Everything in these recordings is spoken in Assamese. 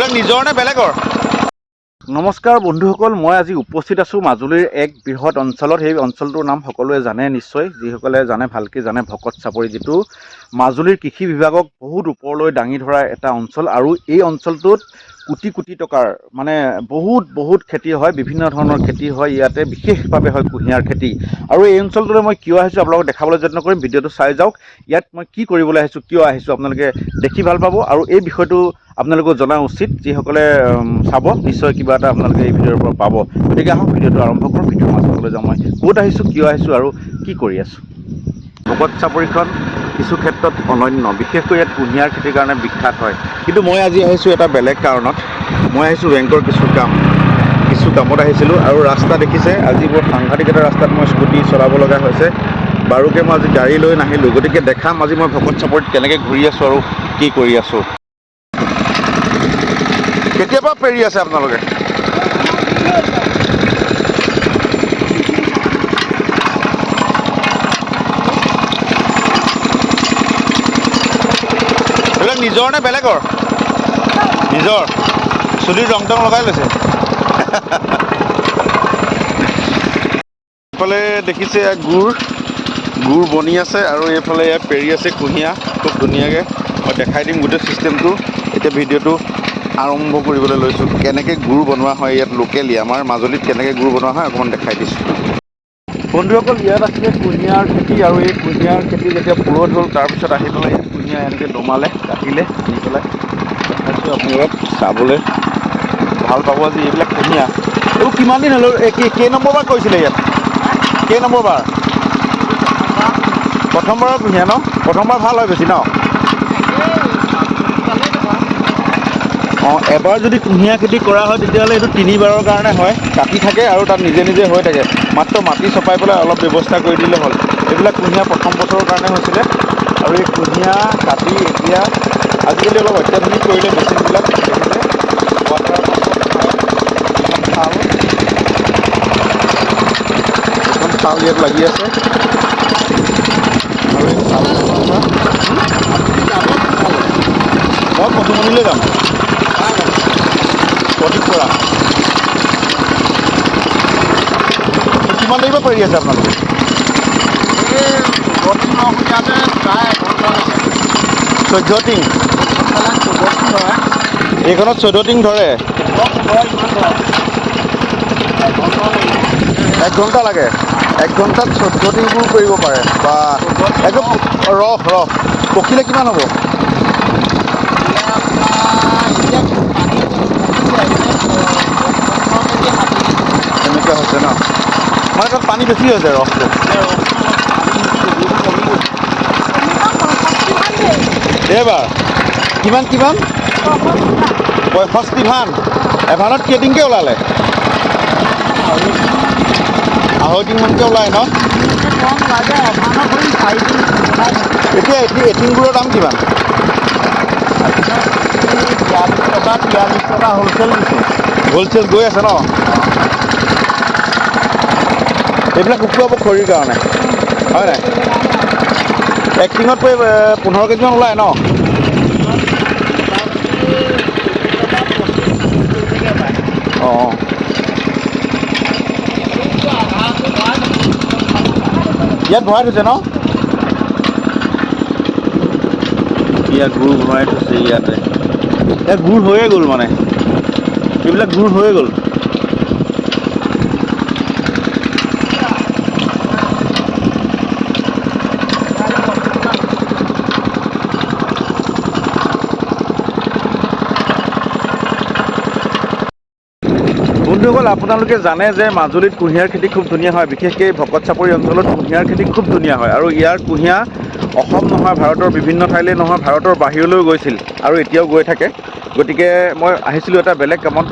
এইবিলাক নিজৰ নে বেলেগৰ? নমস্কাৰ বন্ধুসকল, মই আজি উপস্থিত আছোঁ মাজুলীৰ এক বৃহৎ অঞ্চলত। সেই অঞ্চলটোৰ নাম সকলোৱে জানে নিশ্চয়, যিসকলে জানে ভালকৈ জানে, ভকত চাপৰি, যিটো মাজুলীৰ কৃষি বিভাগক বহুত ওপৰলৈ দাঙি ধৰা এটা অঞ্চল। আৰু এই অঞ্চলটোত কোটি কোটি টকাৰ মানে বহুত বহুত খেতি হয়, বিভিন্ন ধৰণৰ খেতি হয় ইয়াতে, বিশেষভাৱে হয় কুঁহিয়াৰ খেতি। আৰু এই অঞ্চলটোলৈ মই কিয় আহিছোঁ আপোনালোকক দেখাবলৈ যত্ন কৰিম। ভিডিঅ'টো চাই যাওক। ইয়াত মই কি কৰিবলৈ আহিছোঁ, কিয় আহিছোঁ, আপোনালোকে দেখি ভাল পাব। আৰু এই বিষয়টো আপোনালোকেও জনা উচিত। যিসকলে চাব, নিশ্চয় কিবা এটা আপোনালোকে এই ভিডিঅ'ৰ পৰা পাব। গতিকে আহক, ভিডিঅ'টো আৰম্ভ কৰোঁ। ভিডিঅ'ৰ মাজলৈ যাওঁ, মই ক'ত আহিছোঁ, কিয় আহিছোঁ আৰু কি কৰি আছোঁ। ভকত চাপৰিখন কিছু ক্ষেত্ৰত অনন্য, বিশেষকৈ ইয়াত কুঁহিয়াৰ খেতিৰ কাৰণে বিখ্যাত হয়। কিন্তু মই আজি আহিছোঁ এটা বেলেগ কাৰণত। মই আহিছোঁ বেংকৰ কিছু কামত আহিছিলোঁ। আৰু ৰাস্তা দেখিছে, আজি বৰ সাংঘাতিক এটা ৰাস্তাত মই স্কুটি চলাব লগা হৈছে। বাৰুকে মই আজি গাড়ী লৈ নাহিলোঁ। গতিকে দেখাম আজি মই ভকত চাপৰিত কেনেকৈ ঘূৰি আছোঁ আৰু কি কৰি আছোঁ। কেতিয়াৰ পৰা পেৰি আছে আপোনালোকে? এইবিলাক নিজৰ নে বেলেগৰ? নিজৰ। চুলিৰ ৰং টং লগাই লৈছে। এইফালে দেখিছে, ইয়াত গুৰ গুৰ বনি আছে আৰু এইফালে ইয়াত পেৰি আছে কুঁহিয়া খুব ধুনীয়াকৈ। মই দেখাই দিম গোটেই ছিষ্টেমটো। এতিয়া ভিডিঅ'টো আৰম্ভ কৰিবলৈ লৈছোঁ। কেনেকৈ গুৰ বনোৱা হয় ইয়াত লোকেলি, আমাৰ মাজুলীত কেনেকৈ গুৰ বনোৱা হয় অকণমান দেখাই দিছোঁ। বন্ধুসকল, ইয়াত আছিলে কুঁহিয়াৰ খেতি। আৰু এই কুঁহিয়াৰ খেতি যেতিয়া পুৰঠ হ'ল, তাৰপিছত আহি পেলাই ইয়াত কুঁহিয়াৰ এনেকৈ দমালে, কাটিলে, আনি পেলাই দেখাইছোঁ আপোনালোকক, চাবলৈ ভাল পাব। আজি এইবিলাক কুঁহিয়াৰ, এইবোৰ কিমান দিন হ'ল? এই কেই নম্বৰ বাৰ কৰিছিলে ইয়াত? কেই নম্বৰ বাৰ? প্ৰথমবাৰৰ কুঁহিয়াৰ ন? প্ৰথমবাৰ ভাল হয় বেছি ন? অঁ, এবাৰ যদি কুঁহিয়াৰ খেতি কৰা হয়, তেতিয়াহ'লে এইটো তিনিবাৰৰ কাৰণে হয়। কাটি থাকে আৰু তাত নিজে নিজে হৈ থাকে। মাত্ৰ মাটি চপাই পেলাই অলপ ব্যৱস্থা কৰি দিলে হ'ল। এইবিলাক কুঁহিয়াৰ প্ৰথম বছৰৰ কাৰণে হৈছিলে। আৰু এই কুঁহিয়াৰ কাটি এতিয়া আজিকালি অলপ অত্যাধুনিক কৰিলে মেচিনবিলাক। দেখিছে, ৱাটাৰ এখন শাল, এখন শাল ইয়াত লাগি আছে। আৰু এই শালখনৰ পৰা মই পদুমণিলৈ যাম, প্ৰদীপ বৰা। কিমান দেৰিৰ পৰা কৰি আছে আপোনালোকে? 14 টিং। এইখনত 14 টিং ধৰে। এক ঘণ্টা লাগে। এক ঘণ্টাত 14 টিং গুৰ কৰিব পাৰে বা একদম ৰস ৰস পকিলে কিমান হ'ব? তেনেকুৱা হৈছে ন? মানে তাত পানী বেছি হৈছে ৰসটো। এইবাৰ কিমান কিমান? 65 ভান। এভানত কেইটিংকৈ ওলালে? আঢ়ৈ টিংমানকৈ ওলায় ন? এতিয়া এটিংবোৰৰ দাম কিমান? 42 টকা, 43 টকা হ'লচেল দিছোঁ। হ'লচেল গৈ আছে ন? এইবিলাক শুকুৱাব খৰিৰ কাৰণে, হয় নাই? এক টিঙত 15 কেজিমান ওলায় ন? অঁ, ইয়াত ভৰাই থৈছে ন? ইয়াত গুৰ ভৰাই থৈছে ইয়াতে। ইয়াত গুৰ হৈয়ে গ'ল, মানে এইবিলাক গুৰ হৈয়ে গ'ল। বন্ধুসকল, আপোনালোকে জানে যে মাজুলীত কুঁহিয়াৰ খেতি খুব ধুনীয়া হয়। বিশেষকৈ ভকত চাপৰি অঞ্চলত কুঁহিয়াৰ খেতি খুব ধুনীয়া হয়। আৰু ইয়াৰ কুঁহিয়াৰ অসম নহয়, ভাৰতৰ বিভিন্ন ঠাইলৈ নহয়, ভাৰতৰ বাহিৰলৈও গৈছিল আৰু এতিয়াও গৈ থাকে। গতিকে মই আহিছিলোঁ এটা বেলেগ কামত,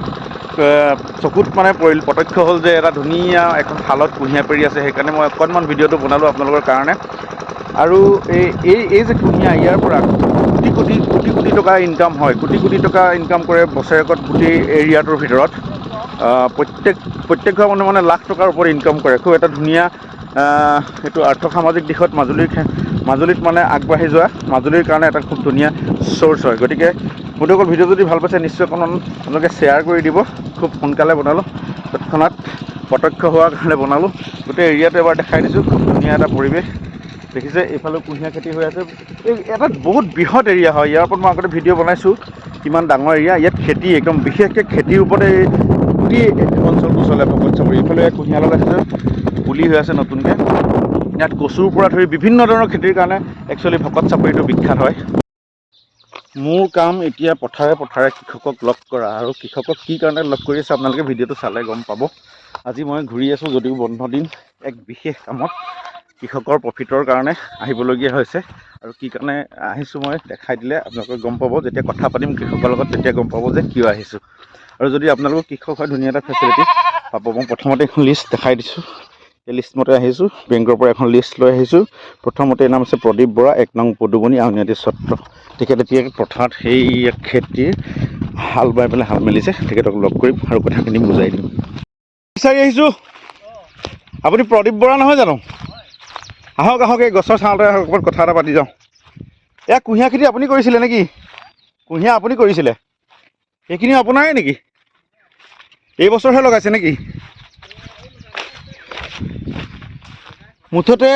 চকুত মানে পৰিল, প্ৰত্যক্ষ হ'ল যে এটা ধুনীয়া এখন শালত কুঁহিয়াৰ পেৰি আছে। সেইকাৰণে মই অকণমান ভিডিঅ'টো বনালোঁ আপোনালোকৰ কাৰণে। আৰু এই এই এই যে কুঁহিয়াৰ, ইয়াৰ পৰা কোটি কোটি কোটি কোটি টকা ইনকাম হয়। কোটি কোটি টকা ইনকাম কৰে বছৰেকত গোটেই এৰিয়াটোৰ ভিতৰত। প্ৰত্যেক প্ৰত্যেক ঘৰ মানুহ মানে লাখ টকাৰ ওপৰত ইনকাম কৰে। খুব এটা ধুনীয়া, এইটো আৰ্থসামাজিক দিশত মাজুলীৰ মাজুলীত মানে আগবাঢ়ি যোৱা মাজুলীৰ কাৰণে এটা খুব ধুনীয়া চ'ৰ্চ হয়। গতিকে বন্ধুসকল, ভিডিঅ' যদি ভাল পাইছে নিশ্চয় অকণমান আপোনালোকে শ্বেয়াৰ কৰি দিব। খুব সোনকালে বনালোঁ, তৎক্ষণাত প্ৰত্যক্ষ হোৱাৰ কাৰণে বনালোঁ। গোটেই এৰিয়াটো এবাৰ দেখাই দিছোঁ, খুব ধুনীয়া এটা পৰিৱেশ দেখিছে। এইফালেও কুঁহিয়াৰ খেতি হৈ আছে। এই এটা বহুত বৃহৎ এৰিয়া হয়, ইয়াৰ ওপৰত মই আগতে ভিডিঅ' বনাইছোঁ, কিমান ডাঙৰ এৰিয়া। ইয়াত খেতি একদম বিশেষকৈ খেতিৰ ওপৰতে এই গোটেই অঞ্চলটো চলে ভকত চাপৰি। এইফালে কুঁহিয়াৰ লগাইছে, পুলি হৈ আছে নতুনকৈ। ইয়াত কচুৰ পৰা ধৰি বিভিন্ন ধৰণৰ খেতিৰ কাৰণে একচুৱেলি ভকত চাপৰিটো বিখ্যাত হয়। মোৰ কাম এতিয়া পথাৰে পথাৰে কৃষকক লগ কৰা, আৰু কৃষকক কি কাৰণে লগ কৰি আছে আপোনালোকে ভিডিঅ'টো চালে গম পাব। আজি মই ঘূৰি আছোঁ যদিও বন্ধ দিন, এক বিশেষ কামত কৃষকৰ প্ৰফিটৰ কাৰণে আহিবলগীয়া হৈছে। আৰু কি কাৰণে আহিছোঁ মই দেখাই দিলে আপোনালোকে গম পাব। যেতিয়া কথা পাতিম কৃষকৰ লগত তেতিয়া গম পাব যে কিয় আহিছোঁ। আৰু যদি আপোনালোকৰ কৃষক হয়, ধুনীয়া এটা ফেচিলিটি পাব। মই প্ৰথমতে এখন লিষ্ট দেখাই দিছোঁ, এই লিষ্ট মতে আহিছোঁ। বেংকৰ পৰা এখন লিষ্ট লৈ আহিছোঁ। প্ৰথমতে নাম আছে প্ৰদীপ বৰা, 1 নং পদুমণি, আউনীআটী সত্ৰ। তেখেত এতিয়া পথাৰত সেই খেতিৰ হাল বাই পেলাই হাল মেলিছে। তেখেতক লগ কৰিম আৰু কথাখিনি বুজাই দিম। বিচাৰি আহিছোঁ, আপুনি প্ৰদীপ বৰা নহয় জানো? আহক আহক, এই গছৰ ছাঁতে অকণমান কথা এটা পাতি যাওঁ। এয়া কুঁহিয়াৰ খেতি আপুনি কৰিছিলে নেকি? কুঁহিয়াৰ আপুনি কৰিছিলে? সেইখিনি আপোনাৰে নেকি? এই বছৰহে লগাইছে নেকি? মুঠতে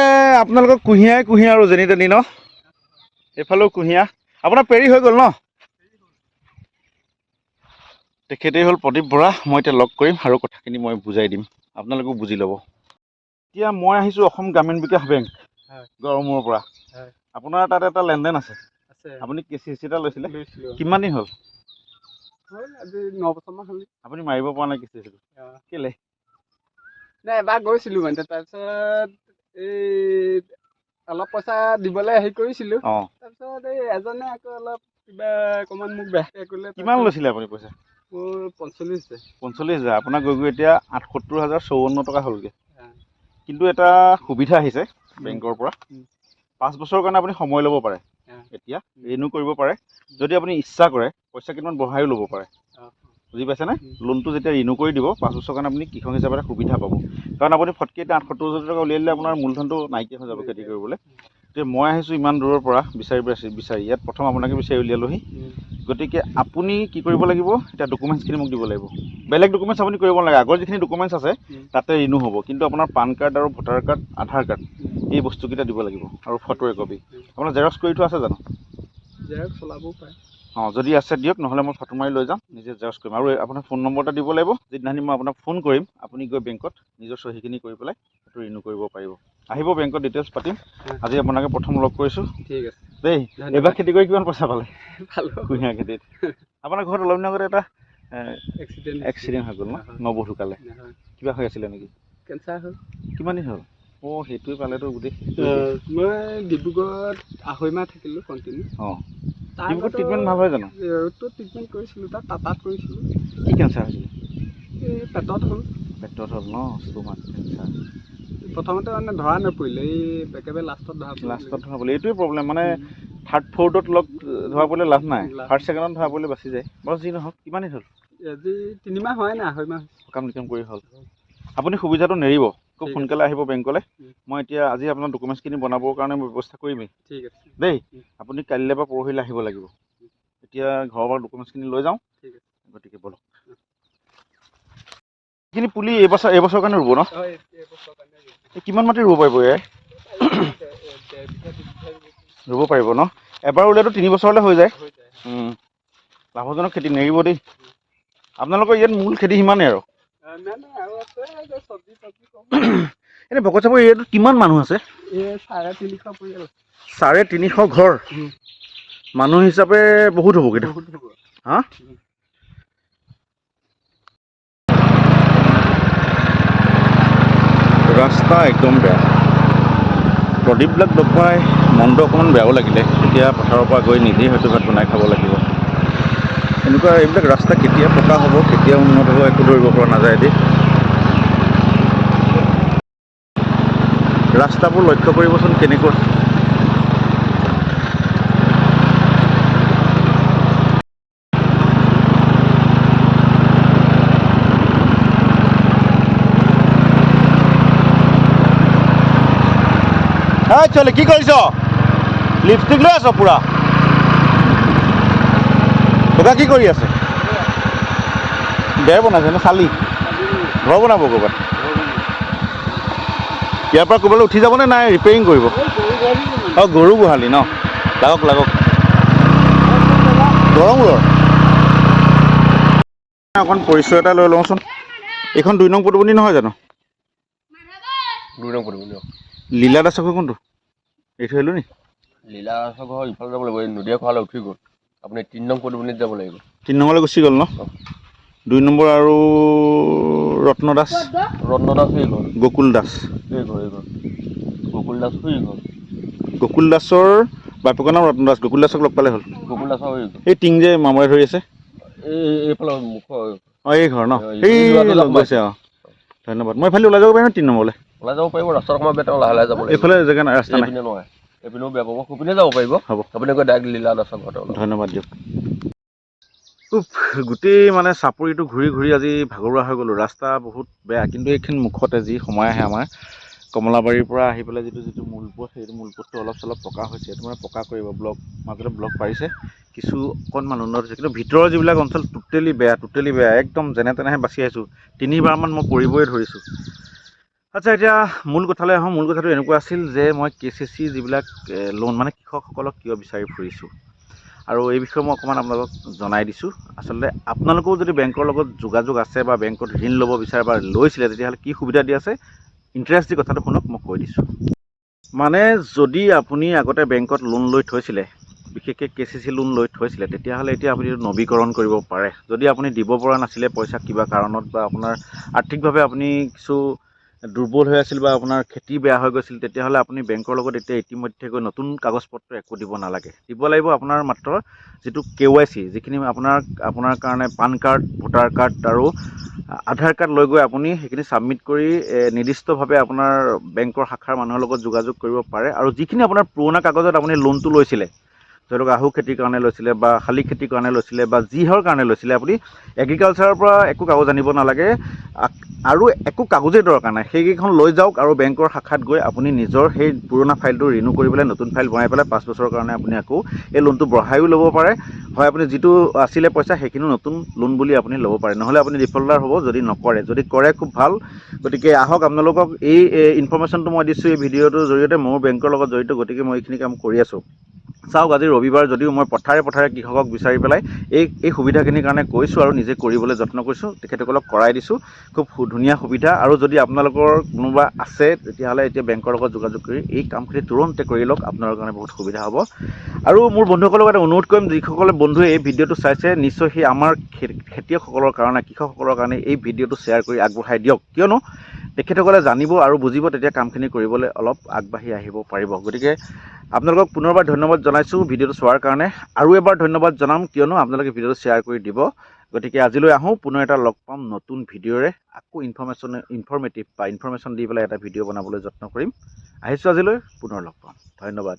আপোনালোকৰ কুঁহিয়াই কুঁহিয়াৰ আৰু যেনি তেনি ন? এইফালেও কুঁহিয়াৰ আপোনাৰ পেৰি হৈ গ'ল ন? তেখেতেই হ'ল প্ৰদীপ বৰা। মই এতিয়া লগ কৰিম আৰু কথাখিনি মই বুজাই দিম, আপোনালোকেও বুজি ল'ব। এতিয়া মই আহিছোঁ অসম গ্ৰামীণ বিকাশ বেংক গড়মূৰৰ পৰা। আপোনাৰ তাত এটা লেনদেন আছে, আপুনি কেচি এটা লৈছিলে, কিমান দিন হ'ল? আজি 9 বছৰমান হ'ল। আপুনি মাৰিব পৰা নাই কেচি? কেলে? নাই, এবাৰ গৈছিলোঁ মানে, তাৰপিছত এই অলপ পইচা দিবলৈ হেৰি কৰিছিলোঁ। তাৰপিছত এই এজনে আকৌ অলপ কিবা অকণমান মোক বেয়াকৈ ক'লে। কিমান লৈছিলে আপুনি পইচা? মোৰ 45,000। 45,000। আপোনাৰ গৈ গৈ এতিয়া 78,054 টকা হ'লগৈ। কিন্তু এটা সুবিধা আহিছে বেংকৰ পৰা, 5 বছৰৰ কাৰণে আপুনি সময় ল'ব পাৰে, এতিয়া ৰিনিউ কৰিব পাৰে। যদি আপুনি ইচ্ছা কৰে পইচা কেইটামান বঢ়ায়ো ল'ব পাৰে, বুজি পাইছেনে? লোনটো যেতিয়া ৰিনিউ কৰি দিব 5 বছৰৰ কাৰণে আপুনি কৃষক হিচাপে এটা সুবিধা পাব। কাৰণ আপুনি ফটকৈ এতিয়া 78,000 টকা উলিয়াই দিলে আপোনাৰ মূলধনটো নাইকিয়া হৈ যাব খেতি কৰিবলৈ। গতিকে মই আহিছোঁ ইমান দূৰৰ পৰা বিচাৰি বিচাৰি ইয়াত প্ৰথম আপোনাকে বিচাৰি উলিয়ালোহি। গতিকে আপুনি কি কৰিব লাগিব এতিয়া, ডকুমেণ্টছখিনি মোক দিব লাগিব। বেলেগ ডকুমেণ্টছ আপুনি কৰিব নালাগে, আগৰ যিখিনি ডকুমেণ্টছ আছে তাতে ৰিনিউ হ'ব। কিন্তু আপোনাৰ পান কাৰ্ড আৰু ভোটাৰ কাৰ্ড, আধাৰ কাৰ্ড এই বস্তুকেইটা দিব লাগিব আৰু ফটো একপি। আপোনাৰ জেৰক্স কৰি থোৱা আছে জানো? জেৰক্স চলাবও পাৰে। অঁ, যদি আছে দিয়ক, নহ'লে মই ফটো মাৰি লৈ যাম, নিজে জেৰক্স কৰিম। আৰু আপোনাৰ ফোন নম্বৰ এটা দিব লাগিব, যিদিনাখনি মই আপোনাক ফোন কৰিম আপুনি গৈ বেংকত নিজৰ চহীখিনি কৰি পেলাই সেইটো ৰিনিউ কৰিব পাৰিব। আহিব বেংকত ডিটেইলছ পাতিম। আজি আপোনাকে প্ৰথম লগ কৰিছোঁ। ঠিক আছে দেই। এইবাৰ খেতি কৰি কিমান পইচা পালে? পালোঁ। কুঁহিয়াৰ খেতিত। আপোনাৰ ঘৰত অলপ দিনৰ আগতে এটা এক্সিডেণ্ট এক্সিডেণ্ট হৈ গ'ল ন? নবৌ ঢুকালে। কিবা হৈ আছিলে নেকি? কেঞ্চাৰ হ'ল। কিমান দিন হ'ল? অঁ, সেইটোৱে পালেতো গোটেই। মই ডিব্ৰুগড়ত 2.5 মাহ থাকিলোঁ কণ্টিনিউ। অঁ, ডিব্ৰুগড়ত ট্ৰিটমেণ্ট ভাল হয় জানো? ট্ৰিটমেণ্ট কৰিছিলোঁ তাত, টাটাত কৰিছিলোঁ। কি কেঞ্চাৰ হৈছিলে? এই পেটত হ'ল। পেটত হ'ল ন? Stomach cancer. প্ৰথমতে মানে ধৰা নপৰিলে, এই একেবাৰে লাষ্টত ধৰা পৰিলে। লাষ্টত ধৰা পৰিলে, এইটোৱে প্ৰব্লেম মানে। থাৰ্ড ফ'ৰ্থত লগ ধৰা পৰিলে লাভ নাই, ফাৰ্ষ্ট ছেকেণ্ডত ধৰা পৰিলে বাচি যায়। বাৰু যি নহওক, কিমান দিন হ'ল? আজি 3 মাহ হোৱাই নাই, 2.5 মাহ। সকাম নিকাম কৰি হ'ল। আপুনি সুবিধাটো নেৰিব, খুব সোনকালে আহিব বেংকলৈ। মই এতিয়া আজি আপোনাৰ ডকুমেণ্টছখিনি বনাবৰ কাৰণে মই ব্যৱস্থা কৰিমেই। ঠিক আছে দেই। আপুনি কাইলৈ বা পৰহিলৈ আহিব লাগিব। এতিয়া ঘৰৰ পৰা ডকুমেণ্টছখিনি লৈ যাওঁ। ঠিক আছে। গতিকে ব'লক। এইখিনি পুলি এইবছৰ কাৰণে ৰুব ন? কিমান মাটি ৰুব পাৰিব? এয়াই ৰুব পাৰিব ন? এবাৰ ৰুলেতো 3 বছৰলৈ হৈ যায়। লাভজনক খেতি, নেৰিব দেই। আপোনালোকৰ ইয়াত মূল খেতি সিমানেই আৰু? এনেই ভকত চাপৰি এৰিয়াটোত কিমান মানুহ আছে? 350 পৰিয়াল। 350 ঘৰ মানুহ হিচাপে বহুত হ'ব কিন্তু। হা, ৰাস্তা একদম বেয়া। প্ৰদীপবিলাক লগ পাই মনটো অকণমান বেয়াও লাগিলে। এতিয়া পথাৰৰ পৰা গৈ নিজেই হয়তো ভাত বনাই খাব লাগিব। এনেকুৱা এইবিলাক ৰাস্তা কেতিয়া পকা হ'ব, কেতিয়া উন্নত হ'ব একো ধৰিব পৰা নাযায় দেই। ৰাস্তাবোৰ লক্ষ্য কৰিবচোন কেনেকুৱা। চলে কি কৰিছ? লিপষ্টিক লৈ আছ পুৰা। ককা কি কৰি আছে? বেৰ বনাইছে নে চালি? ঘৰ বনাব ক'ৰবাত? ইয়াৰ পৰা ক'ৰবালৈ উঠি যাবনে নাই ৰিপেয়াৰিং কৰিব? অঁ, গৰু গোহালি ন? লাগক লাগক। গৰমূৰৰ অকণ পৰিচয় এটা লৈ লওঁচোন। এইখন 2 নং পদুমণি নহয় জানো? 2 নং পদুমণি। লীলা দাসৰ ঘৰ কোনটো? এই থৈ আহিলোঁ নি? লীলা দাসৰ ঘৰ ইফালে যাব লাগিব, এই নদীয়া খোৱালৈ উঠি গ'ল। আপুনি 3 নং পদুমণিত যাব লাগিব। 3 নম্বৰলৈ গুচি গ'ল ন? 2 নম্বৰ আৰু ৰত্ন দাস? ৰত্ন দাস এই ঘৰ। গকুল দাস? এই ঘৰ, এই ঘৰ। গকুল দাস এই ঘৰ। গকুল দাসৰ বাপেকৰ নাম ৰত্ন দাস। গকুল দাসক লগ পালে হ'ল? গকুল দাসৰ এই ঘৰ। এই টিং যে মামৰে ধৰি আছে? এই এইফালে মুখৰ। অঁ, এই ঘৰ ন? অঁ, এই এই লগ গৈছে। অঁ, ধন্যবাদ। মই এইফালে ওলাই যাব পাৰিম 3 নম্বৰলৈ? ওলাই যাব পাৰিব, ৰাস্তাত অকণমান বেয়া, তেওঁ লাহে লাহে যাব লাগিব। এইফালে জেগা নাই, ৰাস্তা নাই। এইপিনে নহয়, এইপিনেও বেয়া পাব, সেইপিনে যাব পাৰিব। হ'ব। আপুনি গৈ ডাইৰেক্ট লীলা দাসৰ ঘৰতে ওলাব। ধন্যবাদ দিয়ক। উফ, গোটেই মানে চাপৰিটো ঘূৰি ঘূৰি আজি ভাগৰুৱা হৈ গ'লোঁ। ৰাস্তা বহুত বেয়া, কিন্তু এইখিনি মুখতে যি সোমাই আহে আমাৰ কমলাবাৰীৰ পৰা আহি পেলাই যিটো যিটো মূল পথ, সেইটো মূল পথটো অলপ চলপ পকা হৈছে। এইটো মানে পকা কৰিব, ব্লক মাজতে ব্লক পাৰিছে, কিছু অকণমান উন্নত হৈছে। কিন্তু ভিতৰৰ যিবিলাক অঞ্চল টোটেলি বেয়া, টোটেলি বেয়া, একদম যেনে তেনেহে বাচি আহিছোঁ। তিনিবাৰমান মই পৰিবই ধৰিছোঁ। আচ্ছা, এতিয়া মূল কথালৈ আহোঁ। মূল কথাটো এনেকুৱা আছিল যে মই কেচিচি যিবিলাক লোন মানে কৃষকসকলক কিয় বিচাৰি ফুৰিছোঁ আৰু এই বিষয়ে মই অকণমান আপোনালোকক জনাই দিছোঁ। আচলতে আপোনালোকেও যদি বেংকৰ লগত যোগাযোগ আছে বা বেংকত ঋণ ল'ব বিচাৰে বা লৈছিলে, তেতিয়াহ'লে কি সুবিধা দি আছে ইণ্টাৰেষ্ট দি কথাটো শুনক, মই কৈ দিছোঁ। মানে যদি আপুনি আগতে বেংকত লোন লৈ থৈছিলে, বিশেষকৈ কেচিচি লোন লৈ থৈছিলে, তেতিয়াহ'লে এতিয়া আপুনি নৱীকৰণ কৰিব পাৰে। যদি আপুনি দিব পৰা নাছিলে পইচা কিবা কাৰণত বা আপোনাৰ আৰ্থিকভাৱে আপুনি কিছু দুৰ্বল হৈ আছিল বা আপোনাৰ খেতি বেয়া হৈ গৈছিল, তেতিয়াহ'লে আপুনি বেংকৰ লগত এতিয়া ইতিমধ্যে গৈ নতুন কাগজ পত্ৰ একো দিব নালাগে। দিব লাগিব আপোনাৰ মাত্ৰ যিটো কেৱাইচি, যিখিনি আপোনাৰ আপোনাৰ কাৰণে পান কাৰ্ড, ভোটাৰ কাৰ্ড আৰু আধাৰ কাৰ্ড লৈ গৈ আপুনি সেইখিনি ছাবমিট কৰি নিৰ্দিষ্টভাৱে আপোনাৰ বেংকৰ শাখাৰ মানুহৰ লগত যোগাযোগ কৰিব পাৰে। আৰু যিখিনি আপোনাৰ পুৰণা কাগজত আপুনি লোনটো লৈছিলে, ধৰি লওক আহু খেতিৰ কাৰণে লৈছিলে বা শালি খেতিৰ কাৰণে লৈছিলে বা যিহৰ কাৰণে লৈছিলে, আপুনি এগ্ৰিকালচাৰৰ পৰা একো কাগজ আনিব নালাগে আৰু একো কাগজেই দৰকাৰ নাই। সেইকেইখন লৈ যাওক আৰু বেংকৰ শাখাত গৈ আপুনি নিজৰ সেই পুৰণা ফাইলটো ৰিনিউ কৰি পেলাই নতুন ফাইল বনাই পেলাই 5 বছৰৰ কাৰণে আপুনি আকৌ এই লোনটো বঢ়ায়ো ল'ব পাৰে। হয়, আপুনি যিটো আছিলে পইচা সেইখিনিও নতুন লোন বুলি আপুনি ল'ব পাৰে। নহ'লে আপুনি ডিফল্টাৰ হ'ব যদি নকৰে। যদি কৰে খুব ভাল। গতিকে আহক, আপোনালোকক এই ইনফৰ্মেশ্যনটো মই দিছোঁ এই ভিডিঅ'টোৰ জৰিয়তে। ময়ো বেংকৰ লগত জড়িত, গতিকে মই এইখিনি কাম কৰি আছোঁ। চাওক, আজি ৰবিবাৰ যদিও মই পথাৰে পথাৰে কৃষকক বিচাৰি পেলাই এই এই সুবিধাখিনিৰ কাৰণে কৈছোঁ আৰু নিজে কৰিবলৈ যত্ন কৰিছোঁ, তেখেতসকলক কৰাই দিছোঁ। খুব ধুনীয়া সুবিধা। আৰু যদি আপোনালোকৰ কোনোবা আছে, তেতিয়াহ'লে এতিয়া বেংকৰ লগত যোগাযোগ কৰি এই কামখিনি তুৰন্তে কৰি লওক, আপোনালোকৰ কাৰণে বহুত সুবিধা হ'ব। আৰু মোৰ বন্ধুসকলক এটা অনুৰোধ কৰিম, যিসকলে বন্ধুৱে এই ভিডিঅ'টো চাইছে, নিশ্চয় সেই আমাৰ খেতিয়কসকলৰ কাৰণে, কৃষকসকলৰ কাৰণে এই ভিডিঅ'টো শ্বেয়াৰ কৰি আগবঢ়াই দিয়ক। কিয়নো তেখেতসকলে জানিব আৰু বুজিব, তেতিয়া কামখিনি কৰিবলৈ অলপ আগবাঢ়ি আহিব পাৰিব। গতিকে আপোনালোকক পুনৰবাৰ ধন্যবাদ জনাইছোঁ ভিডিঅ'টো চোৱাৰ কাৰণে। আৰু এবাৰ ধন্যবাদ জনাম, কিয়নো আপোনালোকে ভিডিঅ'টো শ্বেয়াৰ কৰি দিব। গতিকে আজিলৈ আহোঁ, পুনৰ এটা লগ পাম নতুন ভিডিঅ'ৰে। আকৌ ইনফৰ্মেটিভ বা ইনফৰ্মেশ্যন দি পেলাই এটা ভিডিঅ' বনাবলৈ যত্ন কৰিম। আহিছোঁ আজিলৈ, পুনৰ লগ পাম। ধন্যবাদ।